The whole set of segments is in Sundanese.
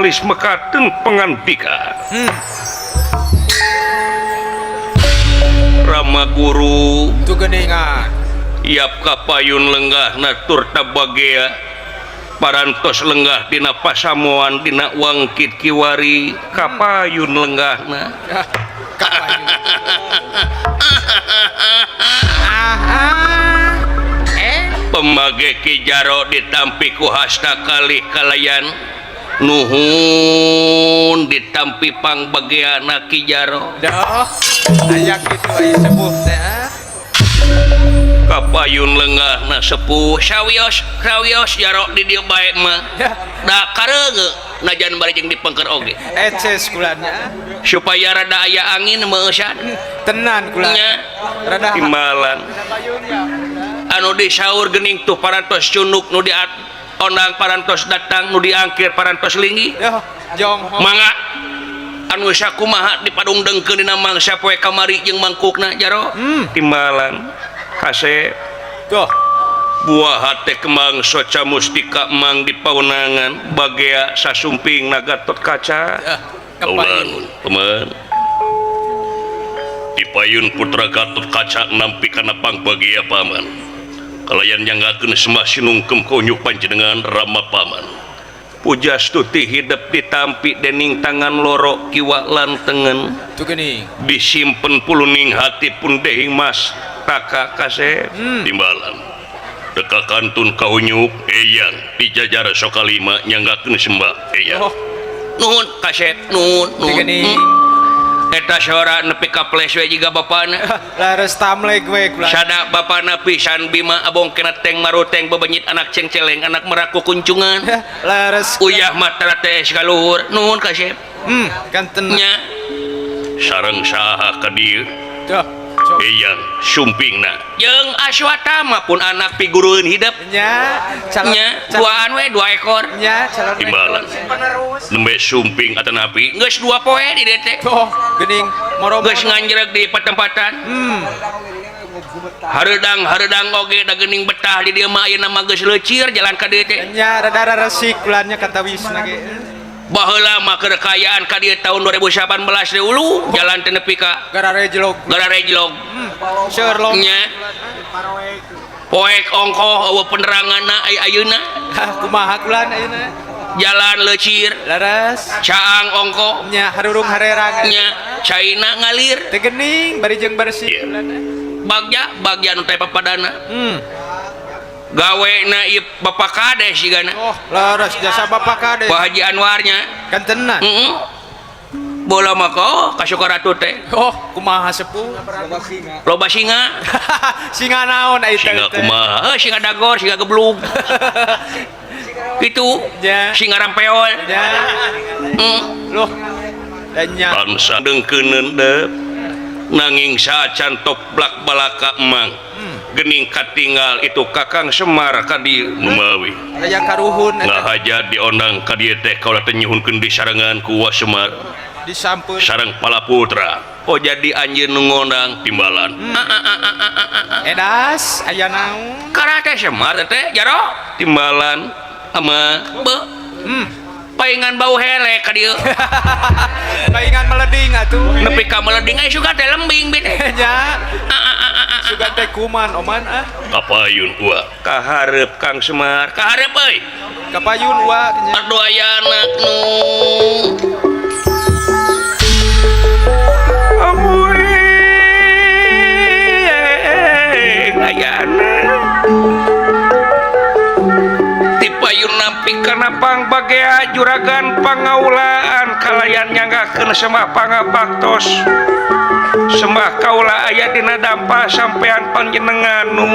Malis mekaten pangandika. Rama Guru tuh geuningan yap kapayun lenggah natur tabagea parantos lenggah dina pasamuan dina wangkit kiwari kapayun lenggahna. Pemage Ki Jaro ditampi ku hasta kalih kalayan nuhun ditampi pangbageana Ki Jaro. Dah aya kitu aya sepuh teh. Kapayun lenggahna sepuh sawios sawios Jaro di dieu bae mah. Da kareungeut najan bari jeung dipengker oge. Eces kulanya supaya rada aya angin meueusan. Tenan kulanya. Rada timbalan. Anu disaur geuning tuh parantos cunuk nu di ondang parantos datang nu diangkir parantos linggih. Mangga anu sakumaha dipadung dengkeun dina mangsa poe kamari jeung mangkukna Jaro. Timbalan kasep. Tuh. Buah hate kembang soca mustika mang di paunangan bagea sasumping na Gatot Kaca. Kaulan teman. Dipayun putra Gatot Kaca nampi kana pangbagea paman. Kalayan nyanggakeun sembah sinungkem konyuk panjenengan Rama paman. Pujastuti hidep ditampi dening tangan loro kiwa lan tengen. Tuh geuning. Disimpen puluning hati pun dehing mas taka kasep. Timbalan. Deka kantun kaunyuk eyang dijajar sokalima nyanggakeun sembah eyang. Oh. Nuhun kasep nuhun nuhun. Eta sora nepi ka flash we jiga bapana. Lares tamleg we kula. Sada bapana pisan Bima abong kena teng maruteng bebenyit anak cengceleng anak meraku kuncungan. Lares uyah mata teh kaluhur nuhun kasep. Kanten nya. Sareng saha ka dieu? Tuh. Eyang sumpingna jeung Aswatama pun anak pigurueun hidep nya calon nya duaan we dua ekor nya calon timbalan nembe sumping atanapi geus dua poe di dieu teh. Oh geuning moro geus nganjreg di patempatan. Hareudang hareudang oge da geuning betah di dieu mah ayeuna mah geus leucir jalan ka dieu teh nya rada resik kulannya katawisna ge. Baheula mah kekayaan ka dieu tahun 2018 teh ulu jalan teh nepi ka Gararejlog. Gararejlog. Seueur long nya. Poek ongkoh eueuh peneranganna aya ayeuna. Kumaha kulan ayeuna? Jalan leucir. Laras. Caang ongkoh nya harurung harerang nya caina ngalir. Teh geuning bari jeung bersih kulan. Bagja bagja nu teh papadana. Gawe na ieu Bapak Kades sigana. Oh, laras jasa Bapak Kades. Pak Haji Anwarnya. Kan tenan. Bola mah kok ka Sukaratu teh. Oh, kumaha sepuh? Loba singa. Singa naon ai teh? Singa kumaha? Singa dagor, singa geblug. Kitu. Singa rampeol. Nya. Loh. Nya. Bangsa dengkeuneun deuk. Nanging saacan toplak balaka emang. Gening katinggal itu Kakang Semar ka dieu Numawi. Aya karuhun eta. Ngahaja diondang ka dieu teh kaula teh nyuhunkeun disarengan ku Wa Semar. Disampeur sareng Palaputra. Oh jadi anjeun nu ngondang timbalan. Edas aya naon? Karate Semar teh Jaro timbalan ama be. Paingan bau hele ka dieu. Paingan meleding atuh. Nepi ka meleding aya sugan teh lembing bi teh. Nya. Sugan teh kuman oman ah. Kapayun wa kahareup Kang Semar. Kahareup euy. Kapayun wa aduh aya anak nu. Amuy aya anak. Tipayun nampi kana pangbagea juragan pangaulaan kalayan nyanggakeun sembah pangabaktos. Sembah kaula aya dina dampa sampean panjenengan nu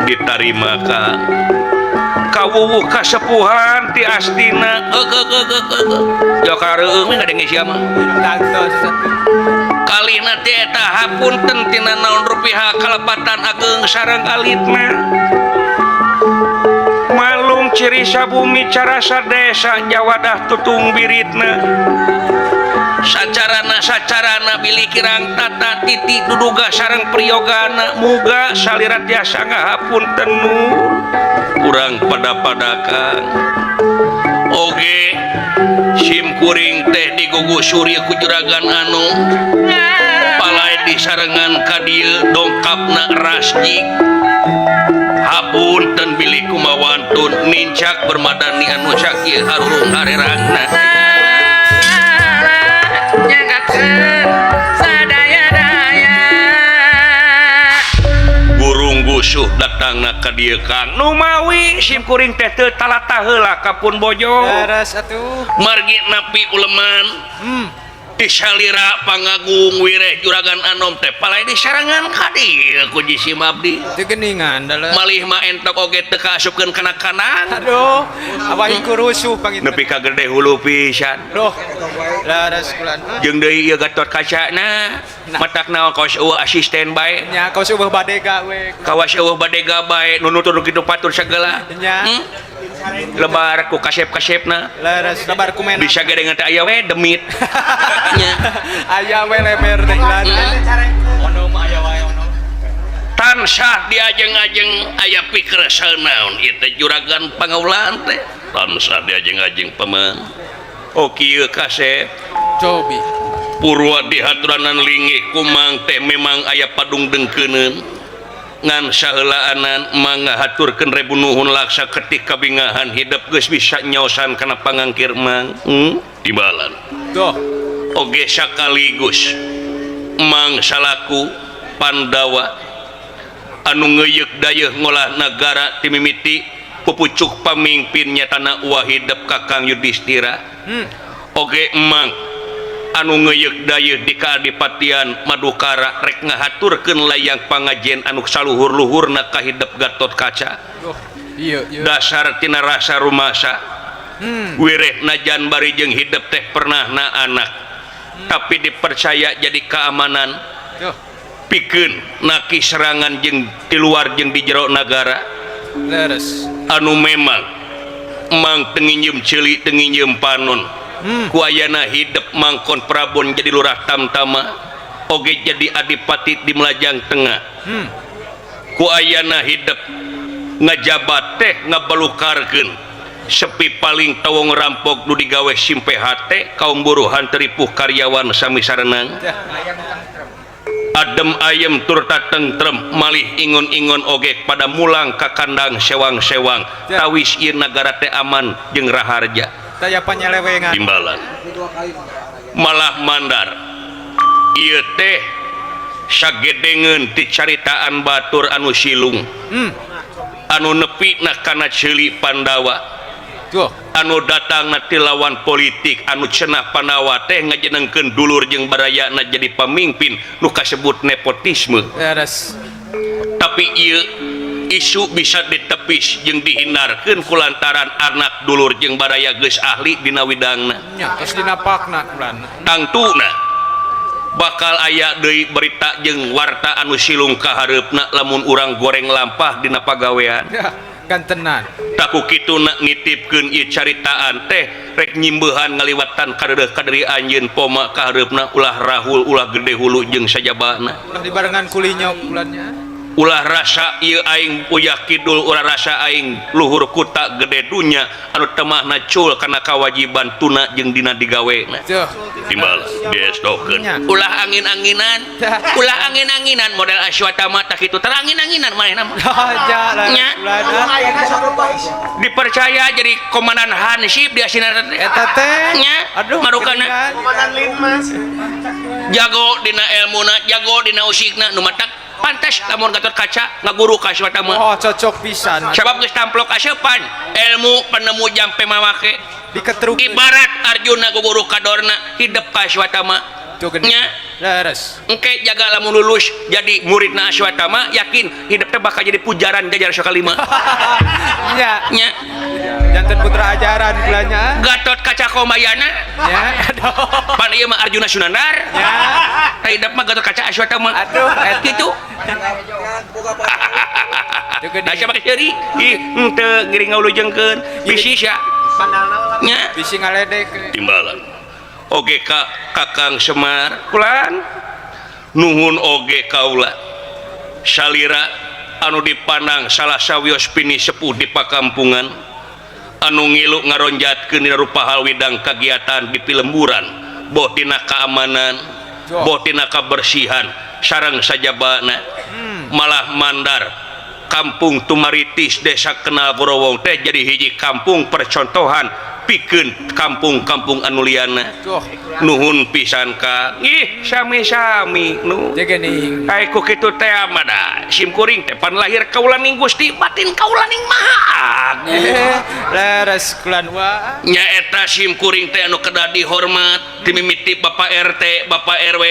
ditarima ka kawuwuh kasepuhan ti astina. Yo kareueung ngadenge sia mah. Tangtos. Kalihna teh eta hapunten tina naon rupiah kalepatan ageng sareng alitna. Malung ciri sabumi carasa desa jawadah tutung biritna. Sacarana sacarana bilih kirang tata titi duduga sareng priyogana muga salira tiasa ngahapunten nu urang pada-padakan. Oge Sim kuring teh digugusur ku juragan anu palai disarengan ka dieu dongkapna rasjik. Hapunten bilih kumawantun nincak bermadani anu sakieu harurung harerangna. Nyanggakeun sadaya-daya. Gurung gusuh datangna ka dieu Kang. Numawi sim kuring teh teu talatah heula ka pun bojo. Leres atuh. Margi napi uleman. Disalira pangagung wireh juragan anom teh palai disarangan ka dieu ku jisim abdi. Teu geuningan da. Malih mah entok oge teu kaasupkeun kana kandang. Aduh, awahi kurusuh panginten. Nepi ka gede hulu pisan. Duh. Leres kulan. Jeung deui ieu Gatot Kacana. Matak naon kawas eueuh asisten bae. Nya kawas eueuh badega we. Kawas eueuh badega bae nu nutur kitu patur sagala. Nya. Lebar ku kasep-kasepna. Leres lebar ku mena. Bisa gede teh aya we demit. Nya. Aya we leber teh ilan. Ono mah aya wae ono. Tansah diajeng-ajeng aya pikersel naon ieu teh juragan pangaulan teh. Tansah diajeng-ajeng paman. Oh kieu kasep. Cobi. Purwa dihaturanan lingih kumang teh memang aya padung dengkeuneun. Ngan saheulaanan mangga haturkeun rebu nuhun laksa ketik kabingahan hidup geus bisa nyaosan kana pangangkir mang. Timbalan. Duh. Oge sakaligus mang salaku Pandawa anu ngeuyeuk dayeuh ngolah nagara timimiti pupucuk pamimpin nyatana wahidep Kakang Yudhistira. Oge emang anu ngeuyeuk dayeuh di kaadipatian Madukara rek ngahaturkeun layang pangajen anu saluhur-luhurna kahidep Gatot Kaca. Iya, iya. Dasar tina rasa rumasa. Wireh najan bari jeung hidep teh pernah na anak. Tapi dipercaya jadi keamanan. Pikeun naki serangan jeung di luar jeung di jero nagara. Leres. Anu memang mang tenginjem ceuli tenginjem panon. Ku ayana hidep mangkon Prabon jadi lurah tamtama oge jadi adipati di Melajang Tengah. Ku ayana hidep ngajabat teh ngabalukarkeun sepi paling tawong rampok nu digawe simpe hate kaum buruhan teripuh karyawan sami sarenang. Adem ayem tur tatentrem malih ingon-ingon oge pada mulang ka kandang sewang-sewang tawis ieu nagara teh aman jeung raharja. Daya panyelewengan. Timbalan. Malah mandar ieu teh sagedengeun ti caritaan batur anu silung. Anu nepi na kana ceuli Pandawa. Tuh. Anu datang na ti lawan politik anu cenah Pandawa teh ngajenengkeun dulur jeung barayana jadi pamimpin nu kasebut nepotisme. Leres. Tapi ieu isu bisa ditepis jeung dihindarkeun kulantaran anak dulur jeung baraya geus ahli dina widangna. Nya geus dinapakna kulan. Tangtuna bakal aya deui berita jeung warta anu silung ka hareupna lamun urang goreng lampah dina pagawean. Ya, gantenan. Taku kitu na nitipkeun ieu caritaan teh rek nyimbehan ngaliwatan kadeudeuh kaderi anjeun poma ka hareupna ulah rahul ulah gede hulu jeung sajabana. Ulah dibarengan kulinyok bulannya. Ulah rasa ieu aing Uyah Kidul ulah rasa aing luhur kuta gede dunya anu temahna cul kana kawajiban tuna jeung dina digawena. Timbal diestokeun. Ulah angin-anginan, ulah angin-anginan model Aswatama tah kitu terangin-anginan manehna mah. Nya. Dipercaya jadi komandan Hansip di Asinar teh. Eta teh. Nya. Aduh, marukana. Komandan Linmas. Jago dina elmuna, jago dina usikna nu matak pantas lamun Gatot Kaca ngaguru ka Aswatama. Oh, cocok pisan. Sabab geus tamplok aseupan ilmu penemu jampe mamake. Diketruk. Ibarat Arjuna guguru ka Dorna hidep ka Aswatama. Nya. Leres. Engke jaga lamun lulus jadi muridna Aswatama yakin hidep teh bakal jadi pujaran jajar sakalima. Nya. Nya. Janten putra ajaran kulanya. Gatot Kaca Komayana. Nya. Aduh. Pan ieu mah Arjuna Sunandar. Nya. Tah hidep mah Gatot Kaca Aswatama. Aduh, kitu. Nah, siapa seuri? Ih, henteu ngiring ngaulujengkeun. Bisi sia. Nya. Bisi ngaledek. Timbalan. Oge ka Kakang Semar kulan nuhun oge kaula. Salira anu dipandang salah sawios pini sepuh di pakampungan. Anu ngilu ngaronjatkeun dina rupa hal widang kagiatan di pilemburan, boh tina keamanan, boh tina kabersihan sareng sajabana. Malah mandar Kampung Tumaritis, Desa Kenal Gorowong teh jadi hiji kampung percontohan pikeun kampung-kampung anu liana. Nuhun pisan ka. Ih, sami-sami nu. Gening. Ai ku kitu teh mah da sim kuring teh pan lahir kaulaning Gusti, batin kaulaning Maha Agung. Leres kulan wa. Nyaeta sim kuring teh anu kedah dihormat timimiti Bapak RT, Bapak RW,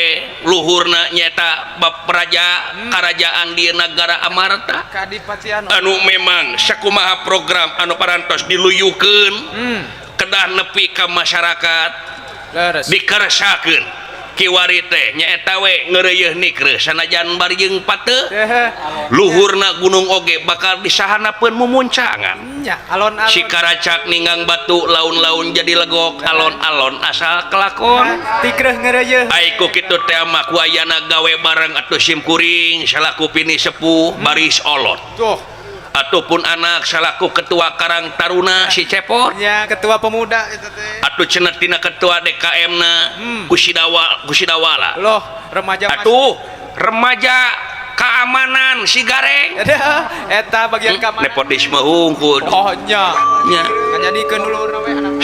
luhurna nyaeta Bap Raja Karajaan di Nagara Amarta. Kadipatian. Anu memang sakumaha program anu parantos diluyukeun kedah nepi ka masyarakat. Dikersakeun kiwari teh nyaeta we ngeureuyeun nikreuh sanajan bari jeung pate. Luhurna gunung oge bakal disahanapeun mumuncangan. Nya alon-alon. Si karacak ninggang batu, laun-laun jadi legok, alon-alon asal kelakon. Tikreuh ngeureuyeun. Ai ku kitu teh mah ku ayana gawe bareng atuh sim kuring salaku pini sepuh baris olot. Tuh. Ataupun anak salaku ketua Karang Taruna si Cepot. Nya ketua pemuda eta teh. Atuh cenah tina ketua DKM na Kusidawa Kusidawala. Loh, remaja. Atuh remaja keamanan si Gareng. Eta bagian keamanan. Nepotisme hungkul. Oh nya. Nya. Ngajadikeun dulurna we anak.